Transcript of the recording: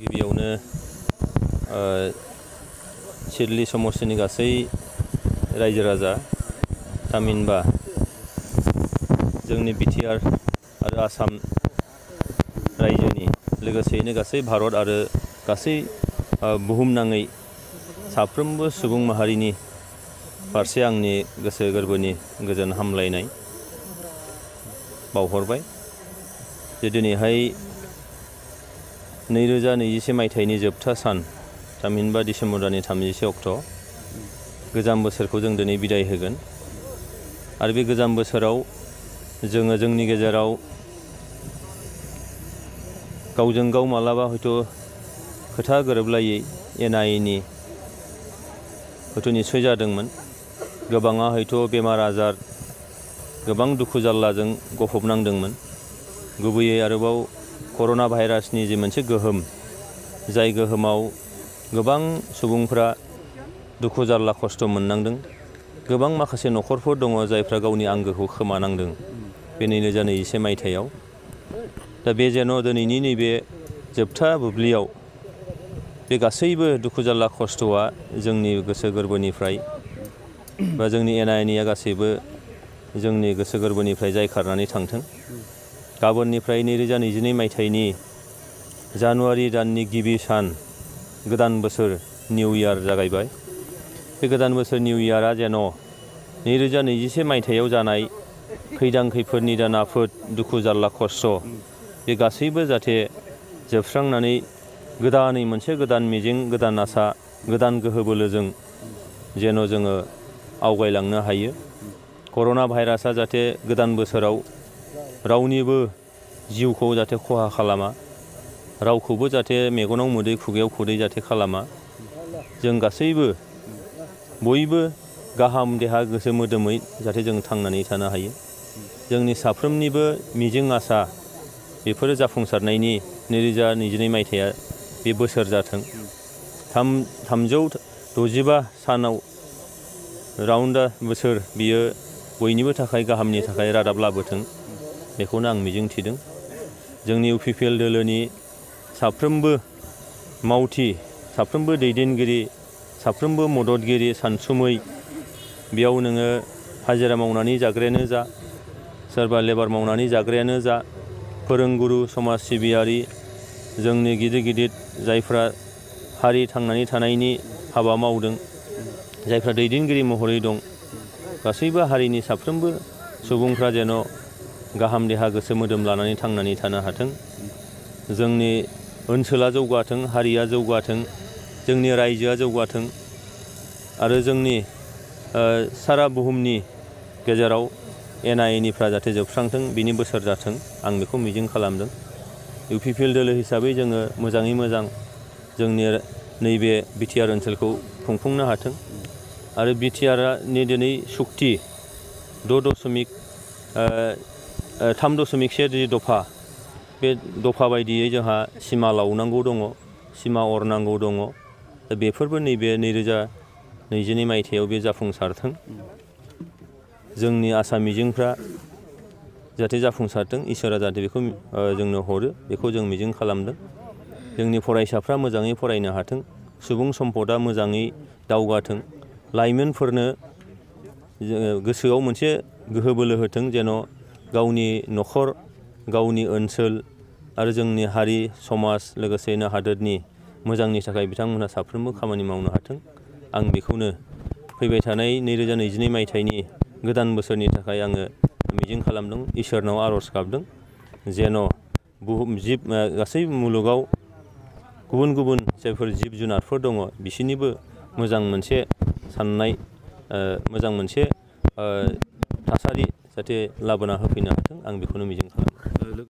गिबियावनो सिडली समस्तिनि गासै रायजो राजा थामहिनबा जोंनि बिटिआर आरो आसाम रायजोनि लोगोसेयैनो गासै भारत आरो गासै बुहुमनाङै साफ्रोमबो सुबुं माहारिनि फारसे आंनि गोसो गोरबोनि गोजोन हामलायनाय बावहरबाय जे दिनैहाय 2021 मायथाइनि जोबथा सान थामहिनबा डिसेम्बर दाननि 31 अक्ट' गोजाम बोसोरखौ जों दिनै बिदाय होगोन आरो बे गोजाम बोसोराव जोङो जोंनि गेजेराव गावजों गाव मालाबा हयथ' खोथा गोरोबलायै एना एनि हयथ' निस्सय जादोंमोन। गोबाङा हयथ' बेमार आजार गोबां दुखु जारलाजों गफबनांदोंमोन। गुबैयै आरोबाव कर'ना भाइरासनि जि मोनसे गोहोम, जाय गोहोमाव गोबां सुबुंफ्रा दुखु जारला खस्थ' मोननांदों। गोबां माखासे न'खरफोर दङ जायफ्रा गावनि आंगोखौ खोमानांदों बे 2021 मायथाइयाव। दा बे जेन' दिनैनि नैबे जोबथा बुब्लियाव बे गासैबो दुखु जारला खस्थ'आ जोंनि गोसो गोरबोनिफ्राय बा जोंनि एना एनिया गासैबो जोंनि गोसो गोरबोनिफ्राय जायखारनानै थांथों। गाबोननिफ्राय 2022 मायथाइनि जानुवारि दाननि गिबि सान गोदान बोसोर निउ इयार जागायबाय। बे गोदान बोसोर निउ इयारा जेन' 2021 मायथाइयाव जानाय खैदां खैफोद निदान आफोद दुखु जारला खस्थ' बे गासैबो जाहाथे जोबस्रांनानै गोदानै मोनसे गोदान मिजिं, गोदान आसा, गोदान गोहो बोलोजों जेन' जोङो आवगायलांनो हायो। कर'ना भाइरासआ जाहाथे गोदान बोसोराव रावनिबो जिउखौ जाहाथे खहा खालामा, रावखौबो जाहाथे मेगनाव मोदै खुगायाव खुदै जाहाथे खालामा। जों गासैबो बयबो गाहाम देहा गोसो मोदोमै जाहाथे जों थांनानै थानो हायो। जोंनि साफ्रोमनिबो मिजिं आसा बेफोरो जाफुंसारनायनि 2022 मायथाइया बे बोसोर जाथों। 365 सानाव राउन्डआ बोसोर बियो बयनिबो थाखाय गाहामनि थाखाय रादाब लाबोथों बेखौनो आं मिजिंथिदों। जोंनि UPPL दोलोनि साफ्रोमबो मावथि, साफ्रोमबो दैदेनगिरि, साफ्रोमबो मददगिरि, सानसुमै बेयाव नोङो हाजिरा मावनानै जाग्रायानो जा, सोरबा लेबार मावनानै जाग्रायानो जा, फोरोंगुरु, समाज सिबियारि, जोंनि गिदिर गिदिर जायफ्रा हारि थांनानै थानायनि हाबा मावदों, जायफ्रा दैदेनगिरि महरै दं, गासैबो हारिनि साफ्रोमबो सुबुंफ्रा जेन' गाहाम देहा गोसो मोदोम लानानै थांनानै थानो हाथों। जोंनि ओनसोला जौगाथों, हारिया जौगाथों, जोंनि रायजोआ जौगाथों आरो जोंनि सारा बुहुमनि गेजेराव एना एनिफ्रा जाहाथे जोबस्रांथों बिनि बोसोर जाथों आं बेखौ मिजिं खालामदों। UPPL दोलो हिसाबै जोङो मोजाङै मोजां जोंनि नैबे बिटिआर ओनसोलखौ खुंफुंनो हाथों आरो बिटिआरनि दिनै सुक्ति 3.1 दफा बे दफा बायदियै जोंहा सिमा लावनांगौ दङ, सिमा अरनांगौ दङ। दा बेफोरबो नैबे 2022 मायथाइयाव बे जाफुंसारथों। जोंनि आसा मिजिंफ्रा जाहाथे जाफुंसारथों, इसोरा जाहाथे बेखौ जोंनो हरो बेखौ जों मिजिं खालामदों। जोंनि फरायसाफ्रा मोजाङै फरायनो हाथों, सुबुं सम्पदा मोजाङै दावगाथों, लाइमोनफोरनो गोसोआव मोनसे गोहो बोलो होथों जेन' गावनि न'खर, गावनि ओनसोल आरो जोंनि हारि समाज लोगोसेनो हादोरनि मोजांनि थाखाय बिथांमोनहा साफ्रोमबो खामानि मावनो हाथों। आं बेखौनो फैबाय थानाय 2022 मायथाइनि गोदान बोसोरनि थाखाय आङो मिजिं खालामदों, इसोरनाव आर'ज गाबदों जेन' गासै मुलुगाव गुबुन गुबुन जायफोर जिब जुनारफोर दङ बिसोरनिबो मोजां मोनसे साननाय, मोजां मोनसे थासारि जाहाथे लाबोना होफैनो हाथों आं बेखौनो मिजिं खालामो।